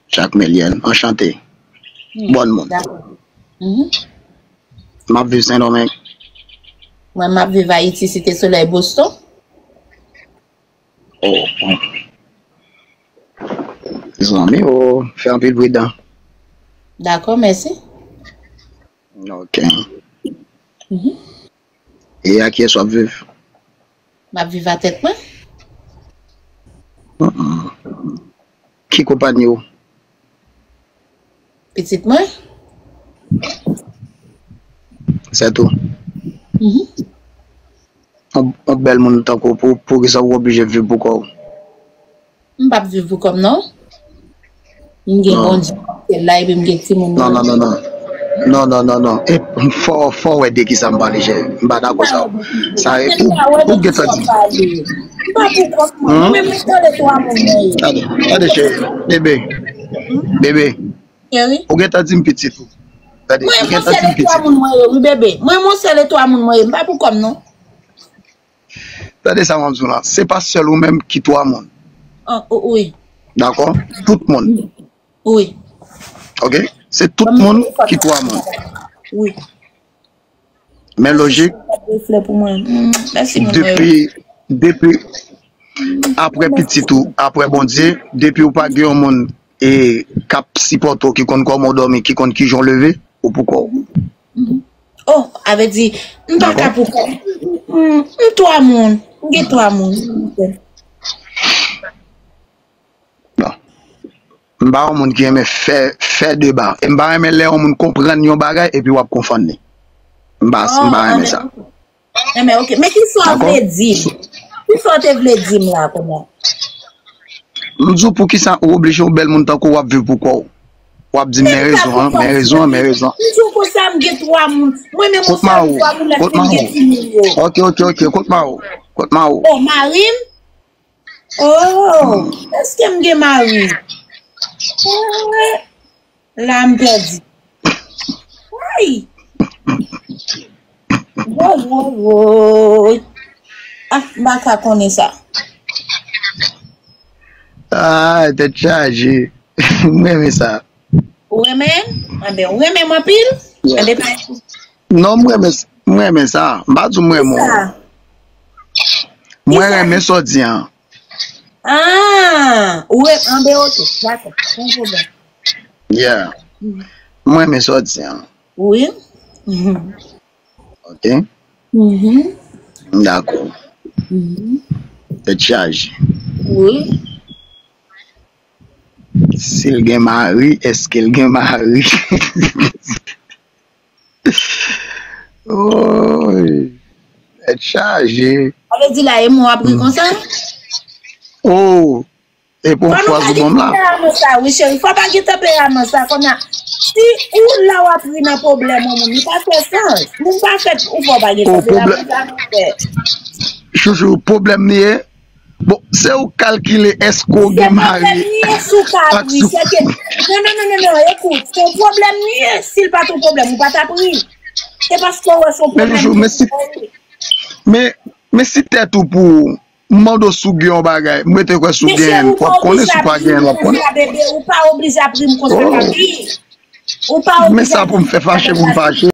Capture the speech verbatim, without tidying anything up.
Jacmelienne, anchante. Bòn moun. Dakò. M ap viv Sendomeng. Mwen, m ap viv Ayiti, Site Solèy, Boston. Oh. Zanmi, oh, fè anpil pridan. Dakò, mèsi. Ok. E a kiyès w ap viv? M ap viv a tèt mwen. Mm-mm. Ki konpayi ou? Pitit mwen. Se tou. Mhm. On, on bèl moun tankou pou, pou ki sa ou oblije viv pou kò w? M p ap viv pou kò m, non. M gen Bondye nan syèl la, epi m gen timoun mwen. Non, non, non, non. Non, non, non, non. E fò, fò wè de ki sa m pale, cheri. M pa dakò sa. Sa e, ou, ou gentan di. M pa pou kò m, mwen. Mwen menm, m tande twa moun mwen ye. Tande, tande, cheri. Bebe. Bebe. Cheri. Ou gentan di m pitit ou. Tande, ou gentan di m pitit ou. Mwen, m sèl e twa moun mwen ye, wi, bebe. Mwen, m sèl e twa moun mwen ye. M pa pou kò m, non. Tande sa m ap di w la. Se pa sèl ou menm ki twa moun. Ah, o-, wi. Dakò? Tout moun. Wi. Ok? Se tout moun ki twa moun. Wi. Men lojik, depi, depi, apre pitit ou, apre Bondye, depi ou pa gen yon moun, e, k ap sipòte w, ki konn kòman w dòmi, ki konn kijan w leve, ou pou kò w. Oh, a vle di, m pa ka pou kò m. M, m, m twa moun. M gen twa moun. Bon. M pa yon moun ki renmen fè, fè deba. E m pa renmen lè yon moun konprann yon bagay epi w ap konfonn li. M pa, m pa renmen sa. Enben, ok. Men kisa w vle di m? Kisa w te vle di m la, kounye a? M di w poukisa ou oblije yon bèl moun tankou w ap viv pou kò w? W ap di m men rezon an, men rezon an, men rezon an. M di w konsa, m gen twa moun. Mwen menm, m sèl twa moun, lè m gen timoun yo. Ok, ok, ok. Kot mari w? Kot mari w? Oh, mari m? Oh, èske m gen mari? Eh, la m pèdi. Ay! Woy, woy, woy. Ah, m pa ka konnen sa. Ah, tèt chaje. M renmen sa. Ou renmen? Anben, ou renmen m anpil? Anben, pa. Non, m renmen, m renmen sa. M pa di w m renmen w. Mwen renmen sa w di an. Ah, ou renmen, anben, ok, dakò, pa gen pwoblèm. Yeah. M renmen sa w di an. Wi. Ok. Dakò. Tèt chaje. Wi. Si l gen mari, èske l gen mari? Oy, tèt chaje. Sa vle di la, e mwen w ap ri konsa? Oh, e pou yon fraz ou ban m la. Fò nou pa gen tanperaman sa, wi, cheri. Fò pa gen tanperaman sa, kounye a. Si ou la w ap ri nan pwoblèm yon moun, li pa fè sans. Moun pa fèt ou fò pa gen tanperaman sa, monchè. Chouchou, pwoblèm li ye. Bon, se ou kalkile èske w gen mari. Se pwoblèm li ye si w ka ri, se ke, non, non, non, non, non, ekout, se yon pwoblèm li ye, si l pa t yon pwoblèm, ou pa t ap ri. Se paske w wè se yon pwoblèm li ye. Men, men si tèt ou pou ou, m mande w si w gen yon bagay, m rete kwè si w genyen l, w ap konnen, si w pa genyen l, w ap konnen. Mesye, ou pa oblije ap ri m konsa, bebe, ou pa oblije ap ri m konsa k ap ri. Ou pa oblije ap ri m konsa k ap ri. Men sa pou m fè fache, pou m fache.